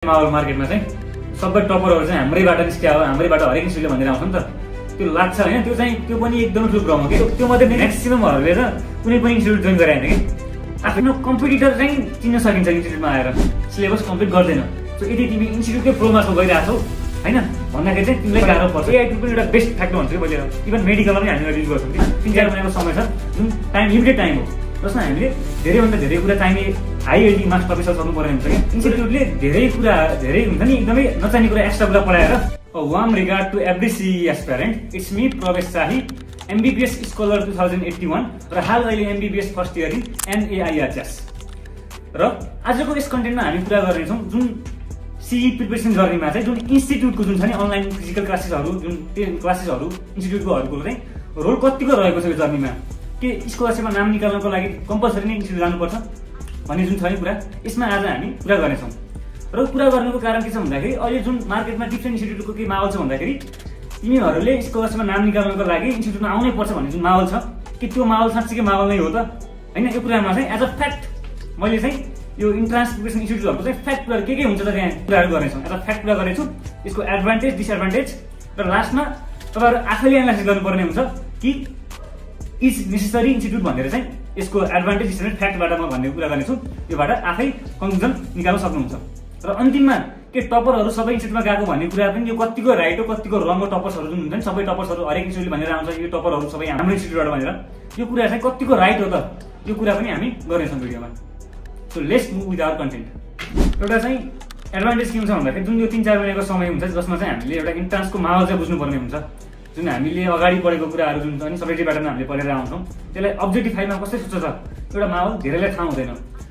माहौल मार्केटमा चाहिँ सबै टपरहरू चाहिँ हाम्रैबाट निस्किया हो, हाम्रैबाट हरेक इन्स्टिट्युटले भनेर आउँछ नि त। त्यो लाग्छ होइन, त्यो पनि एकदम ठुलो प्रब्लम हो कि त्यो मध्ये म्याक्सिममहरूले त कुनै पनि इन्स्टिट्युट जोइन गराएन कि आफ्नो कम्पिटिटर चाहिँ चिन्न सकिन्छ इन्स्टिट्युटमा आएर, सिलेबस कम्प्लिट गर्दैन। सो यदि तिमी इन्स्टिट्युटकै प्रोमा गइरहेको छौ होइन भन्दाखेरि चाहिँ तिमीलाई गाह्रो पर्छ। एआइटी पनि एउटा बेस्ट फ्याक्टर भन्छु कि मैले, इभन मेडिकलमा पनि हामीले युज गर्छौँ कि 3-4 महिनाको समय छ जुन टाइम लिमिटेड टाइम हो, जसमा हामीले धेरैभन्दा धेरै कुरा चाहिने हाई एल्डी मार्क्स टपिक्सहरू सक्नु पर्ने हुन्छ कि इन्स्टिट्युटले धेरै हुन्छ नि एकदमै नचाहिने कुरा एक्स्ट्रा कुरा पढाएर। Warm regard to every CE aspirant, it's me Pravesh Shahi, MBBS scholar 2081 र हाल अहिले MBBS first year in NAIHS। र आजको यस कन्टेन्टमा हामी कुरा गर्नेछौँ जुन सिई प्रिपरेसन जर्नीमा चाहिँ जुन इन्स्टिट्युटको जुन छ नि अनलाइन फिजिकल क्लासेसहरू, जुन क्लासेसहरू इन्स्टिट्युटकोहरूको चाहिँ रोल कतिको रहेको छ यो जर्नीमा, के स्कलरसिपमा नाम निकाल्नको लागि कम्पलसरी नै इन्स्टिट्युट जानुपर्छ भन्ने जुन छ नि कुरा, यसमा आज हामी कुरा गर्नेछौँ। र कुरा गर्नुको कारण के छ भन्दाखेरि अहिले जुन मार्केटमा डिफ्रेन्ट इन्स्टिट्युटको के माहौल छ भन्दाखेरि तिमीहरूले स्कलरसिपमा नाम निकाल्नको लागि इन्स्टिट्युटमा आउनै पर्छ भन्ने जुन माहौल छ कि त्यो माहौल साँच्चीकै माहौल नै हो त होइन। यो कुरामा चाहिँ एज अ फ्याक्ट मैले चाहिँ यो इन्ट्रान्स प्रिपरेसन इन्स्टिट्युटहरूको चाहिँ फ्याक्ट कुरा के हुन्छ त त्यहाँ कुराहरू गर्नेछौँ। एज अ फ्याक्ट कुरा गर्नेछु, यसको एडभान्टेज डिसएडभान्टेज र लास्टमा तपाईँहरू आफैले एनालाइसिस गर्नुपर्ने हुन्छ कि इज नेसेसरी इन्स्टिट्युट भनेर चाहिँ यसको एडभान्टेज डिसएडभान्टेज फ्याक्टबाट म भन्ने कुरा गर्नेछु, त्योबाट आफै कन्क्लुजन निकाल्न सक्नुहुन्छ। र अन्तिममा के टपरहरू सबै इन्स्टिट्युटमा गएको भन्ने कुरा पनि यो कतिको राइट हो कतिको रङ हो, टपर्सहरू जुन हुन्छ नि सबै टपर्सहरू हरेक इन्स्टिट्युटले भनेर आउँछ यो टपरहरू सबै हाम्रो इन्स्टिट्युटबाट भनेर, यो कुरा चाहिँ कतिको राइट हो त यो कुरा पनि हामी गर्नेछौँ भिडियोमा। So let's move with our content. एउटा चाहिँ एडभान्टेज के हुन्छ भन्दाखेरि जुन यो 3-4 महिनाको समय हुन्छ जसमा चाहिँ हामीले एउटा इन्ट्रान्सको माहौल चाहिँ बुझ्नुपर्ने हुन्छ, जुन हामीले अगाडि पढेको कुराहरू जुन छ नि सब्जेक्टिभ प्याटर्नमा हामीले पढेर आउँछौँ त्यसलाई अब्जेक्टिभ फाइलमा कसरी सुत्छ त एउटा माहौल धेरैलाई थाहा हुँदैन।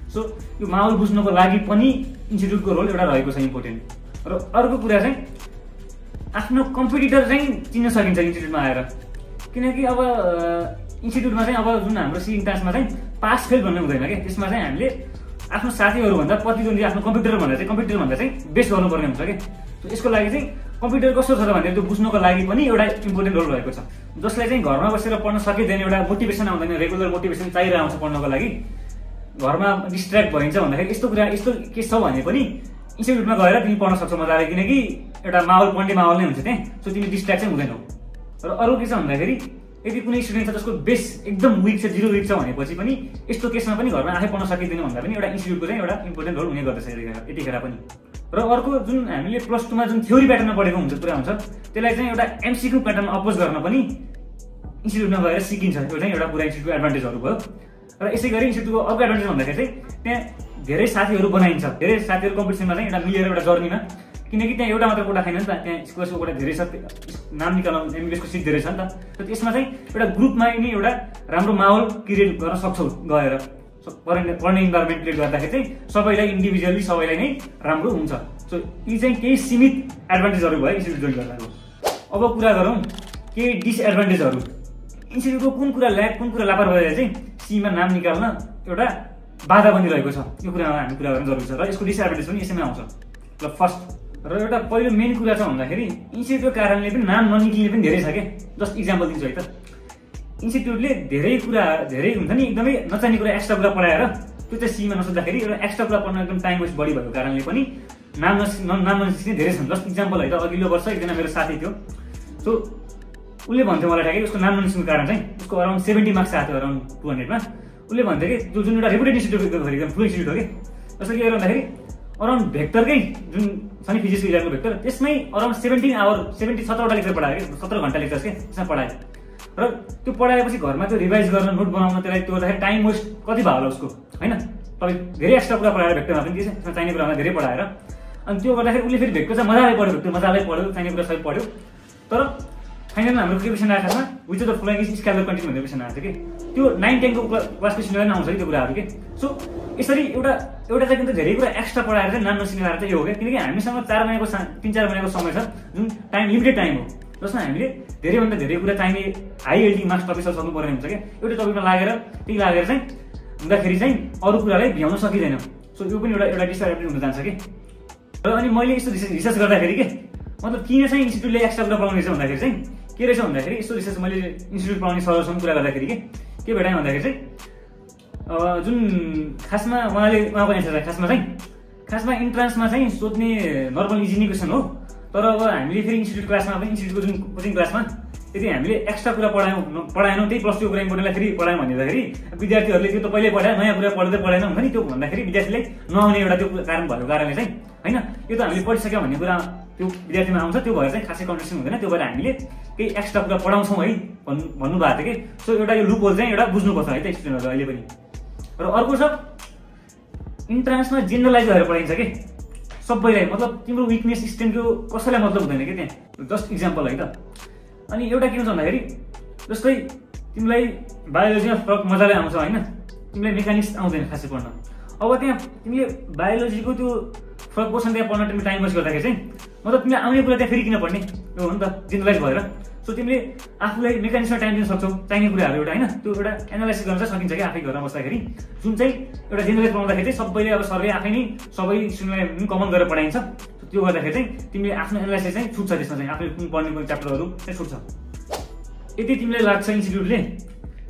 सो यो माहौल बुझ्नको लागि पनि इन्स्टिट्युटको रोल एउटा रहेको छ इम्पोर्टेन्ट। र अर्को कुरा चाहिँ आफ्नो कम्पिटिटर चाहिँ चिन्न सकिन्छ इन्स्टिट्युटमा आएर, किनकि अब इन्स्टिट्युटमा चाहिँ अब जुन हाम्रो सी इन्ट्रान्समा चाहिँ पास फेल भन्ने हुँदैन कि, त्यसमा चाहिँ हामीले आफ्नो साथीहरूभन्दा प्रतिद्वन्दी आफ्नो कम्प्युटरभन्दा चाहिँ बेस्ट गर्नुपर्ने हुन्छ कि। यसको लागि चाहिँ कम्प्युटर कस्तो छ त भनेर त्यो बुझ्नको लागि पनि एउटा इम्पोर्टेन्ट रोल रहेको छ, जसलाई चाहिँ घरमा बसेर पढ्न सकिँदैन, एउटा मोटिभेसन आउँदैन, रेगुलर मोटिभेसन चाहिरहेको आउँछ पढ्नको लागि, घरमा डिस्ट्र्याक्ट भइन्छ भन्दाखेरि यस्तो के छ भने पनि इन्स्टिट्युटमा गएर तिमी पढ्न सक्छौ मजाले, किनकि एउटा माहौल पढ्ने माहौल नै हुन्छ त्यहाँ। सो तिमी डिस्ट्र्याक्ट चाहिँ हुँदैनौ। र अरू के छ भन्दाखेरि यदि कुनै स्टुडेन्ट छ जसको बेस एकदम विक छ, 0 विक छ भनेपछि पनि यस्तो केसमा पनि घरमा आफै पढ्न सकिँदैन भन्दा पनि एउटा इन्स्टिट्युटको चाहिँ एउटा इम्पोर्टेन्ट रोल हुने गर्दछ यतिखेर पनि। र अर्को जुन हामीले प्लस 2मा जुन थ्योरी प्याटर्नमा पढेको हुन्छ कुरा हुन्छ त्यसलाई चाहिँ एउटा MCQ प्याटर्नमा अपोज गर्न पनि इन्स्टिट्युटमा गएर सिकिन्छ, यो चाहिँ एउटा पुरा इन्स्टिट्युटको एडभान्टेजहरू भयो। र यसै गरी इन्स्टिट्युटको अर्को एडभान्टेज भन्दाखेरि चाहिँ त्यहाँ धेरै साथीहरू बनाइन्छ, धेरै साथीहरू कम्पिटिसनमा चाहिँ एउटा मिलेर एउटा जर्नीमा, किनकि त्यहाँ एउटा मात्र कोटा छैन नि त, त्यहाँ स्कलरसिपको कोटा धेरै छ, नाम निकाल्न MBBSको सिट धेरै छ नि त। र त्यसमा चाहिँ एउटा ग्रुपमा नै एउटा राम्रो माहौल क्रिएट गर्न सक्छौ गएर, पढ्ने इन्भाइरोमेन्ट क्रिएट गर्दाखेरि चाहिँ सबैलाई इन्डिभिजुअली सबैलाई नै राम्रो हुन्छ। सो यी चाहिँ केही सीमित एडभान्टेजहरू भयो इन्स्टिट्युट जोइन गर्दाको। अब कुरा गरौँ केही डिसएडभान्टेजहरू, इन्स्टिट्युटको कुन कुरा ल्याक कुन कुरा लापरवाहीले चाहिँ सीमा नाम निकाल्न एउटा बाधा बनिरहेको छ, यो कुरामा हामी कुरा गर्न जरुरी छ। र यसको डिसएडभान्टेज पनि यसैमा आउँछ। ल फर्स्ट र एउटा पहिलो मेन कुरा छ भन्दाखेरि इन्स्टिट्युटको कारणले पनि नाम ननिक्लिने पनि धेरै छ क्या। जस्ट इक्जाम्पल दिन्छु है त, इन्स्टिट्युटले धेरै हुन्छ नि एकदमै नचाहिने कुरा एक्स्ट्रा कुरा पढाएर त्यो चाहिँ सीमा नसोच्दाखेरि एउटा एक्स्ट्रा कुरा पढ्न एकदम टाइम वेस्ट बढी भएको कारणले पनि नाम ननिस्किने धेरै छन्। जस्ट इक्जाम्पल है त, अघिल्लो वर्ष एकजना मेरो साथी थियो, सो उसले भन्थ्यो मलाई ठ्याक्कै उसको नाम ननिस्किनुको कारण चाहिँ उसको अराउन्ड 70 मार्क्स आएको थियो, अराउन्ड 200मा। उसले भन्थ्यो कि त्यो जुन एउटा रेपुटेड इन्स्टिट्युट एकदम ठुलो इन्स्टिट्युट हो कि, जस्तो के भन्दाखेरि अराउन्ड भेक्टरकै जुन छ नि फिजिक्सको इलेक्ट्रो भेक्टर त्यसमै अराउन्ड 17 लेक्चर पढायो कि, 17 घन्टा लेक्चर के त्यसमा पढायो। र त्यो पढाएपछि घरमा त्यो रिभाइज गर्न नोट बनाउन त्यसलाई त्यो गर्दाखेरि टाइम वेस्ट कति भयो होला उसको होइन। तपाईँ धेरै एक्स्ट्रा कुरा पढाएर भेक्टरमा पनि त्यसमा चाहिने कुरामा धेरै पढाएर, अनि त्यो गर्दाखेरि उसले फेरि भेक्टर चाहिँ मजाले पढ्यो, भेक्टर मजाले पढ्यो, चाहिने कुरा सबै पढ्यो। तर फाइनलमा हाम्रो के क्वेसन आएको छ which of the following is scalar continue भन्ने क्वेसन आएको छ कि, त्यो 9-10को क्लासको स्टुडेन्टलाई आउँछ कि त्यो कुराहरू के। सो यसरी एउटा चाहिँ धेरै कुरा एक्स्ट्रा पढाएर चाहिँ नाम नसिकाएर चाहिँ यो हो क्या, किनकि हामीसँग 3-4 महिनाको समय छ जुन टाइम लिमिटेड टाइम हो, जसमा हामीले धेरैभन्दा धेरै कुरा चाहिने हाई एल्डी मार्क्स टपिक्सहरू सक्नु पर्ने हुन्छ क्या। एउटै टपिकमा लागेर चाहिँ हुँदाखेरि चाहिँ अरू कुरालाई भ्याउन सकिँदैन। सो यो पनि एउटा डिसएडभान्टेज हुन जान्छ कि। र अनि मैले यस्तो रिसर्च गर्दाखेरि के मतलब किन चाहिँ इन्स्टिट्युटले एक्स्ट्रा कुरा पढाउने छ भन्दाखेरि चाहिँ के रहेछ भन्दाखेरि यस्तो रिसर्च मैले इन्स्टिट्युट पढाउने सरसँग कुरा गर्दाखेरि के भेटाएँ भन्दाखेरि चाहिँ जुन खासमा उहाँको एन्सर खासमा चाहिँ खासमा इन्ट्रान्समा चाहिँ सोध्ने नर्मल इजी क्वेसन हो। तर अब हामीले फेरि इन्स्टिट्युट क्लासमा पनि इन्स्टिट्युटको जुन कोचिङ क्लासमा यदि हामीले एक्स्ट्रा कुरा पढाएनौँ त्यही प्लस 2 कुरा इम्पोर्टेन्टलाई फेरि पढायौँ भन्दाखेरि विद्यार्थीहरूले त्यो त पहिल्यै पढायो, नयाँ कुरा पढेन हुन्छ नि, त्यो भन्दाखेरि विद्यार्थीले नआउने एउटा त्यो कारण भएको कारणले चाहिँ होइन यो त हामीले पढिसक्यौँ भन्ने कुरा त्यो विद्यार्थीमा आउँछ। त्यो भएर चाहिँ खासै कन्डिसन हुँदैन, त्यो भएर हामीले केही एक्स्ट्रा कुरा पढाउँछौँ है भन्नुभएको थियो कि। सो एउटा यो लुप होल चाहिँ एउटा बुझ्नुपर्छ है त स्टुडेन्टहरू अहिले पनि। र अर्को छ इन्ट्रान्समा जेनरलाइज गरेर पढाइन्छ कि सबैलाई, मतलब तिम्रो विकनेस स्ट्रेन्थको कसैलाई मतलब हुँदैन कि त्यहाँ। जस्ट इक्जाम्पल है त। अनि एउटा के हुन्छ भन्दाखेरि जस्तै तिमीलाई बायोलोजीमा फरक मजाले आउँछ होइन, तिमीलाई मेकानिक्स आउँदैन खासै पढ्न। अब त्यहाँ तिमीले बायोलोजीको त्यो फरक पोर्सन त्यहाँ पढ्न तिमीले टाइम वेस्ट गर्दाखेरि चाहिँ मतलब तिमीले आउने कुरा त्यहाँ फेरि किन पढ्ने, यो हो नि त जेनरलाइज भएर। सो तिमीले आफूलाई मेकानिक्समा टाइम दिन सक्छौ, चाहिने कुराहरू एउटा होइन त्यो एउटा एनालाइसिस गर्न चाहिँ सकिन्छ कि आफै घरमा बस्दाखेरि। जुन चाहिँ एउटा जेनरलाइज पढाउँदाखेरि चाहिँ सबैले अब सरले आफै नै सबै स्टुडेन्टलाई कमन गरेर पढाइन्छ। त्यो गर्दाखेरि चाहिँ तिमीले आफ्नो एनालाइसिस चाहिँ छुट्छ, त्यसमा चाहिँ आफूले कुन पढ्ने च्याप्टरहरू चाहिँ छुट्छ। यदि तिमीलाई लाग्छ इन्स्टिट्युटले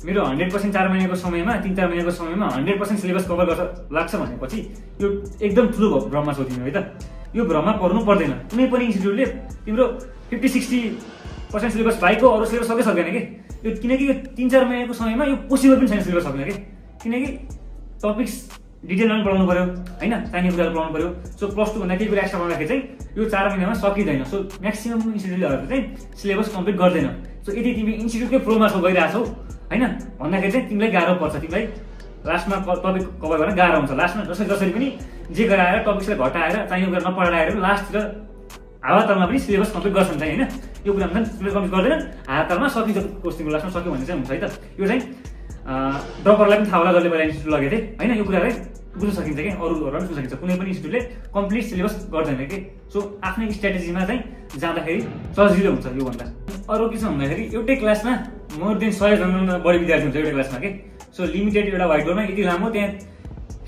मेरो 100% 4 महिनाको समयमा 3-4 महिनाको समयमा 100% सिलेबस कभर गर्छ लाग्छ भनेपछि यो एकदम ठुलो भ्रममा छौ तिमी है त। यो भ्रममा पर्नु पर्दैन। कुनै पनि इन्स्टिट्युटले तिम्रो 50-60% सिलेबस बाहेकको अरू सिलेबस सबै सक्दैन कि यो, किनकि यो 3-4 महिनाको समयमा यो पोसिबल पनि छैन सिलेबस सक्ने कि, किनकि टपिक्स डिटेलमा पनि पढाउनु पर्यो होइन, चाहिने कुराहरू पढाउनु पर्यो। सो प्लस 2 भन्दा केही कुरा एक्स्ट्रा पढाउँदाखेरि चाहिँ यो 4 महिनामा सकिँदैन। सो म्याक्सिमम इन्स्टिट्युटहरूले चाहिँ सिलेबस कम्प्लिट गर्दैन। सो यदि तिमी इन्स्टिट्युटकै फ्लोमा छौ गइरहेछौ होइन भन्दाखेरि चाहिँ तिमीलाई गाह्रो पर्छ, तिमीलाई लास्टमा टपिक कभर गर्न गाह्रो हुन्छ। लास्टमा जसरी पनि जे गराएर टपिक्सलाई घटाएर चाहिने कुरा नपढाएर लास्टतिर हावातालमा पनि सिलेबस कम्प्लिट गर्छन् चाहिँ होइन। यो कुरा हुन्छ सिलेबस कम्प्लिट गर्दैन, हावातालमा सकिन्छ कोर्सको लास्टमा सक्यो भन्ने चाहिँ हुन्छ है त। यो चाहिँ ड्रपरलाई पनि थाहा होला जसले पहिला इन्स्टिट्युट लगेको थिएँ होइन, यो कुरालाई बुझ्न सकिन्छ कि अरूहरूलाई पनि बुझ्न सकिन्छ। कुनै पनि इन्स्टिट्युटले कम्प्लिट सिलेबस गर्दैन कि। सो आफ्नै स्ट्राटेजीमा चाहिँ जाँदाखेरि सजिलो हुन्छ यो भन्दा। अरू के छ भन्दाखेरि एउटै क्लासमा मोर देन 100 जना बढी विद्यार्थी हुन्छ एउटै क्लासमा कि। सो लिमिटेड एउटा व्हाइट बोर्डमा यति लामो त्यहाँ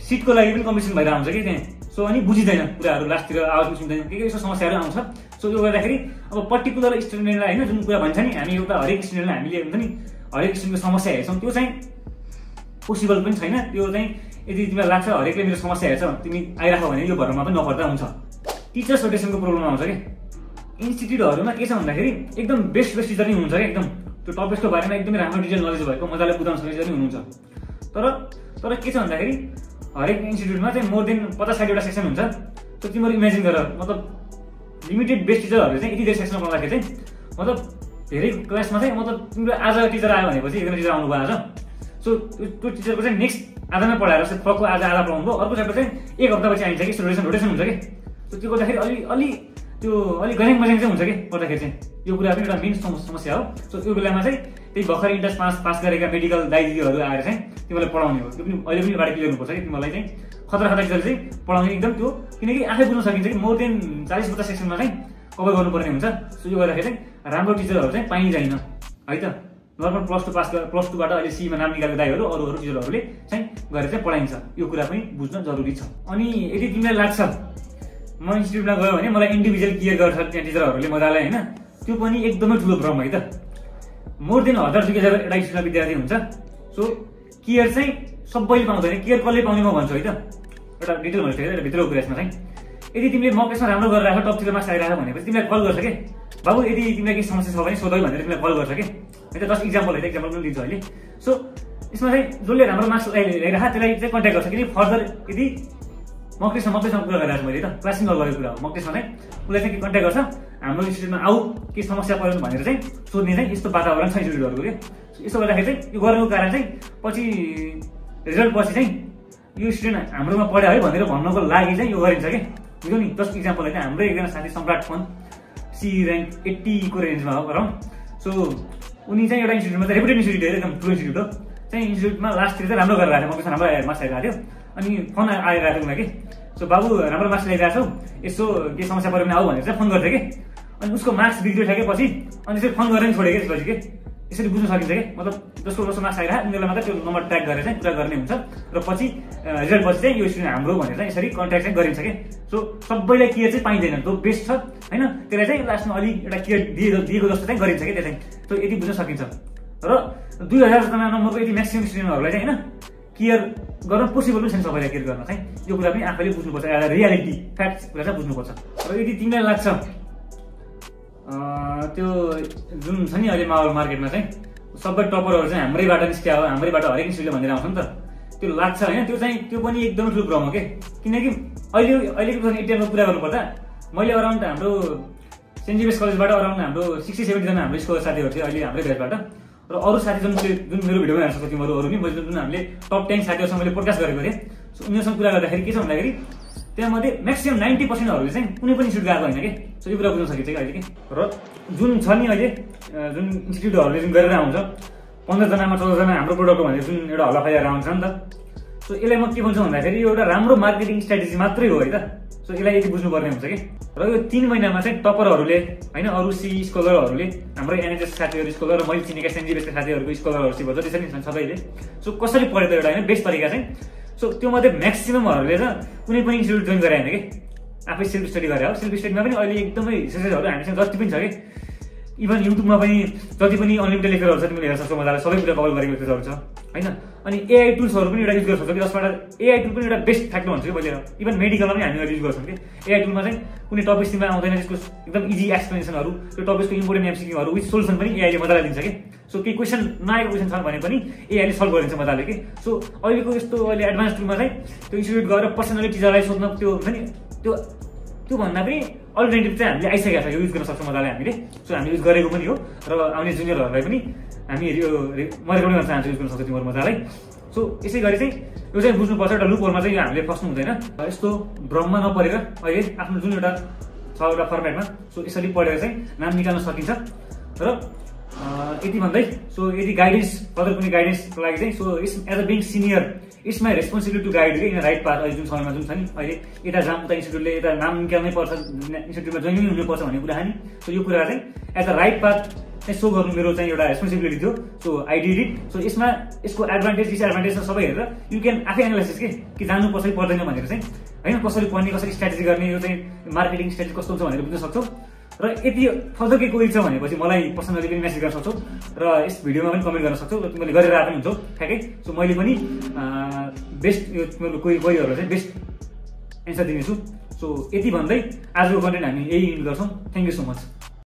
सिटको लागि पनि कम्पिटिसन भइरहेको हुन्छ कि त्यहाँ। सो अनि बुझिँदैन कुराहरू, लास्टतिर आवाज पनि सुन्दैन, के यस्तो समस्याहरू आउँछ। सो यो गर्दाखेरि अब पर्टिकुलर स्टुडेन्टलाई होइन जुन कुरा भन्छ नि हामी एउटा हरेक स्टुडेन्टलाई हामीले हुन्छ नि हरेक स्टुडेन्टको समस्या हेर्छौँ, त्यो चाहिँ पोसिबल पनि छैन। त्यो चाहिँ यदि तिमीलाई लाग्छ हरेकले मेरो समस्या हेर्छ तिमी आइराख भने यो भरमा पनि नपर्दा हुन्छ। टिचर्स रोटेसनको प्रब्लम आउँछ कि इन्स्टिट्युटहरूमा के छ भन्दाखेरि एकदम बेस्ट टिचर नै हुनुहुन्छ कि एकदम त्यो टपिक्सको बारेमा एकदमै राम्रो डिटेल नलेज भएको मजाले बुझाउन सक्ने टिचर नै हुनुहुन्छ। तर के छ भन्दाखेरि हरेक इन्स्टिट्युटमा चाहिँ मोर देन 50-60 वटा सेक्सन हुन्छ। त्यो तिमीहरू इमेजिन गर, मतलब लिमिटेड बेस्ट टिचरहरूले चाहिँ यति धेरै सेक्सन पढाउँदाखेरि चाहिँ मतलब धेरै क्लासमा चाहिँ मतलब तिम्रो आज टिचर आयो भनेपछि एकजना टिचर आउनुभयो आज। सो त्यो टिचरको चाहिँ नेक्स्ट आधामै पढाएर फर्को आज आधा पढाउनु भयो, अर्को च्याप्टर चाहिँ एक हप्तापछि आइन्छ कि रोटेसन हुन्छ कि। त्यो गर्दाखेरि अलिक गऱ्याङ मज्याङ चाहिँ हुन्छ कि पढ्दाखेरि चाहिँ यो कुरा पनि एउटा मेन समस्या हो। सो त्यो बेलामा चाहिँ त्यही भर्खर इन्ट्रान्स पास गरेका मेडिकल दाइदिदीहरू आएर चाहिँ तिमीलाई पढाउने हो। त्यो पनि अहिले पनि बाटो क्लियर हुनुपर्छ कि तिमीलाई चाहिँ खतरा टिचर चाहिँ पढाउने एकदम त्यो, किनकि आफै बुझ्न सकिन्छ कि मोर देन 40-50 सेक्सनमा चाहिँ कभर गर्नुपर्ने हुन्छ। सो यो गर्दाखेरि चाहिँ राम्रो टिचरहरू चाहिँ पाइँदैन है त। नर्मल प्लस 2बाट अहिले सीमा नाम निकालेको दाइहरू अरू टिचरहरूले चाहिँ गरेर चाहिँ पढाइन्छ। यो कुरा पनि बुझ्न जरुरी छ। अनि यदि तिमीलाई लाग्छ म इन्स्टिट्युटमा गयो भने मलाई इन्डिभिजुअल केयर गर्छ त्यहाँ टिचरहरूले मजाले होइन, त्यो पनि एकदमै ठुलो भ्रम है त। मोर देन 1000-2000 एउटा स्टुडेन्ट विद्यार्थी हुन्छ। सो केयर चाहिँ सबैले पाउँदैन, केयर कसले पाउने म भन्छु है त। एउटा डिटेल भनिसकेको एउटा भित्रको कुरामा चाहिँ यदि तिमीले मक टेस्टमा राम्रो गरिरहेको टप 3 मार्क्स आइरहेको भनेपछि तिमीलाई कल गर्छ कि बाबु यदि तिमीलाई केही समस्या छ भने सोध भनेर तिमीलाई कल गर्छ कि है त। जस्ट इक्जाम्पल है त, इक्जाम्पल पनि दिन्छु अहिले। सो यसमा चाहिँ जसले राम्रो मार्क्स ल्याइरहेको त्यसलाई चाहिँ कन्ट्याक्ट गर्छ, किनकि फर्दर यदि मक टेस्टमा कुरा गरिरहेको छु मैले त क्लासिङ गरेको कुरा हो। मक टेस्टमा चाहिँ उसलाई चाहिँ कन्ट्याक्ट गर्छ हाम्रो इन्स्टिट्युटमा आऊ के समस्या पऱ्यो भनेर चाहिँ सोध्ने चाहिँ यस्तो वातावरण छ इन्स्टिट्युटहरूको कि। यसो गर्दाखेरि चाहिँ यो गर्नुको कारण चाहिँ पछि रिजल्ट पछि चाहिँ यो स्टुडेन्ट हाम्रोमा पढ्यो है भनेर भन्नको लागि चाहिँ यो गरिन्छ कि। बुझ्यौ नि। जस्ट इक्जाम्पल होइन हाम्रो एकजना साथी सम्राट फोन सी ऱ्याङ्क 80 को रेन्जमा हो गरौँ। सो उनी चाहिँ एउटा इन्स्टिट्युटमा चाहिँ रेपुटेड इन्स्टिट्युट हो, एकदम ठुलो इन्स्टिट्युट हो चाहिँ इन्स्टिट्युटमा लास्टतिर चाहिँ राम्रो गरेर आएको, मसँग राम्रो मार्क्स आइरहेको थियो। अनि फोन आइरहेको थियो उनीलाई कि सो बाबु राम्रो मार्क्स ल्याइरहेको छौ यसो के समस्या पऱ्यो भने आऊ भनेर चाहिँ फोन गर्थ्यो कि। अनि उसको मार्क्स बिग्रिसकेपछि अनि त्यसरी फोन गरेर छोड्यो कि त्यसपछि कि। यसरी बुझ्न सकिन्छ कि मतलब जसको मार्क्स आइरहेको उनीहरूलाई मात्रै त्यो नम्बर ट्र्याक गरेर चाहिँ कुरा गर्ने हुन्छ र पछि रिजल्ट पछि चाहिँ यो स्टुडेन्ट हाम्रो भनेर चाहिँ यसरी कन्ट्याक्ट चाहिँ गरिन्छ कि। सो सबैलाई केयर चाहिँ पाइँदैन, जो बेस्ट छ होइन त्यसलाई चाहिँ लास्टमा अलिक एउटा केयर दिएको जस्तो चाहिँ गरिन्छ कि त्यो चाहिँ। सो यति बुझ्न सकिन्छ। र 2000 जना नम्बरको यति म्याक्सिमम स्टुडेन्टहरूलाई चाहिँ होइन केयर गर्न पोसिबल पनि छैन सबैलाई केयर गर्न चाहिँ। यो कुरा पनि आफैले बुझ्नुपर्छ, एउटा रियालिटी फ्याक्ट कुरा चाहिँ बुझ्नुपर्छ। र यदि तिमीलाई लाग्छ त्यो जुन छ नि अहिले माहौल मार्केटमा चाहिँ सबै टपरहरू चाहिँ हाम्रैबाट निस्किया हो, हाम्रैबाट हरेक इन्स्टिट्युटले भनेर आउँछ नि त, त्यो लाग्छ होइन, त्यो पनि एकदमै ठुलो भ्रम हो के। किनकि अहिलेको 2018 कुरा गर्नुपर्दा मैले अराउन्ड हाम्रो सेन्ट जेभियर्स कलेजबाट अराउन्ड हाम्रो 60-70 जना हाम्रो स्कुल साथीहरू थियो अहिले हाम्रै ब्याचबाट। र अरू साथी जुन मेरो भिडियोमा हेर्न सक्छौ तिमीहरू, अरू नि मैले जुन हामीले टप 10 साथीहरूसँग मैले पोडकास्ट गरेको थिएँ, सो उनीहरूसँग कुरा गर्दाखेरि के छ भन्दाखेरि त्यहाँमध्ये म्याक्सिमम 90%हरूले चाहिँ कुनै पनि इन्स्टिट्युट गएको होइन कि। सो यो कुरा बुझ्न सकिन्छ कि अहिले कि। र जुन छ नि अहिले जुन इन्स्टिट्युटहरूले जुन गरेर आउँछ 15 जनामा 14 जना हाम्रो प्रोडक्ट हो भनेर जुन एउटा हल्ला फैलाएर आउँछ नि त, सो यसलाई म के भन्छु भन्दाखेरि यो एउटा राम्रो मार्केटिङ स्ट्राटेजी मात्रै हो है त। सो यसलाई यति बुझ्नुपर्ने हुन्छ कि। र यो 3 महिनामा चाहिँ टपरहरूले होइन, अरू सी स्कलरहरूले, हाम्रो एनएचएस साथीहरू स्कलर र मैले चिनेका सेन्ट जेभियर्सका साथीहरूको स्कलरहरूसित जति छ नि सबैले सो कसरी पढ्यो त एउटा होइन बेस्ट तरिका चाहिँ। सो त्यो मध्ये म्याक्सिममहरूले चाहिँ कुनै पनि इन्स्टिट्युट जोइन गरे होइन कि, आफै सेल्फ स्टडी गरे हो। सेल्फ स्टडीमा पनि अहिले एकदमै रिसर्चहरू हामीसँग जति पनि छ कि, इभन युट्युबमा पनि जति पनि अनलिमिटेड लेक्चरहरू छ तिमीले हेर्न सक्छौ, मजाले सबै कुरा कभर गरेको लेक्चरहरू छ होइन। अनि एआई टुल्सहरू पनि एउटा युज गर्न सक्छौ कि, जसबाट एआई टुल पनि एउटा बेस्ट फ्याक्टर भन्छु कि मैले। इभन मेडिकलमा पनि हामीले युज गर्छौँ कि एआई टुलमा चाहिँ कुनै टपिक तिमीलाई आउँदैन, त्यसको एकदम इजी एक्सप्लेनेसनहरू, त्यो टपिकको इम्पोर्टेन्ट एमसिक्यूहरू विथ सोल्युसन पनि एआईले मजाले दिन्छ कि। सो केही क्वेसन नआएको क्वेसन छ भने पनि एआईले सल्भ गरिदिन्छ मजाले कि। सो अहिलेको यस्तो अहिले एडभान्स टुलमा चाहिँ त्यो इन्स्टिट्युट गएर पर्सनली टिचरलाई सोध्न त्यो हुन्छ नि, त्यो भन्दा पनि अल्टरनेटिभ चाहिँ हामीले आइसकेको छ, यो युज गर्न सक्छौँ मजाले हामीले। सो हामी युज गरेको पनि हो र आउने जुनियरहरूलाई पनि हामी यो म रेकमेन्ड गर्न चाहन्छु युज गर्न सक्छौँ तिमीहरू मजाले। सो यसै गरी चाहिँ यो चाहिँ बुझ्नुपर्छ, एउटा लुपहोलमा चाहिँ हामीले फस्नु हुँदैन, यस्तो भ्रममा नपरेर अहिले आफ्नो जुन एउटा छ एउटा फर्मेटमा सो यसरी पढेर चाहिँ नाम निकाल्न सकिन्छ। र यति भन्दै सो यदि गाइडेन्स फर्दर कुनै गाइडेन्सको लागि चाहिँ so as a being senior it's my responsibility to guide in right path. अहिले जुन समयमा जुन छ नि अहिले यता जाम उता इन्स्टिट्युटले यता नाम निकाल्नै पर्छ, इन्स्टिट्युटमा जोइनिङ हुनुपर्छ भन्ने कुरा नि। सो यो कुरा चाहिँ एज अ राइट पाथ चाहिँ सो गर्नु मेरो चाहिँ एउटा रेस्पोन्सिबिलिटी थियो। So I did it. So यसमा यसको एडभान्टेज डिसएडभान्टेज सबै हेरेर यु क्यान आफै एनालाइसिस कि जानुपर्छ कि पर्दैन भनेर चाहिँ होइन, कसरी पढ्ने कसरी स्ट्राटेजी गर्ने, यो चाहिँ मार्केटिङ स्ट्राटेजी कस्तो हुन्छ भनेर बुझ्न सक्छौ। र यदि फर्दर केही क्वेरी छ भनेपछि मलाई पर्सनली पनि मेसेज गर्न सक्छौ र यस भिडियोमा पनि कमेन्ट गर्न सक्छौ र तिमीले गरेर आएको हुन्छौ ठ्याक्कै। सो मैले पनि बेस्ट यो तिमीहरूको क्वेरीहरूलाई चाहिँ बेस्ट एन्सर दिनेछु। सो यति भन्दै आजको कन्टेन्ट हामी यही इन्ड गर्छौँ। Thank you so much.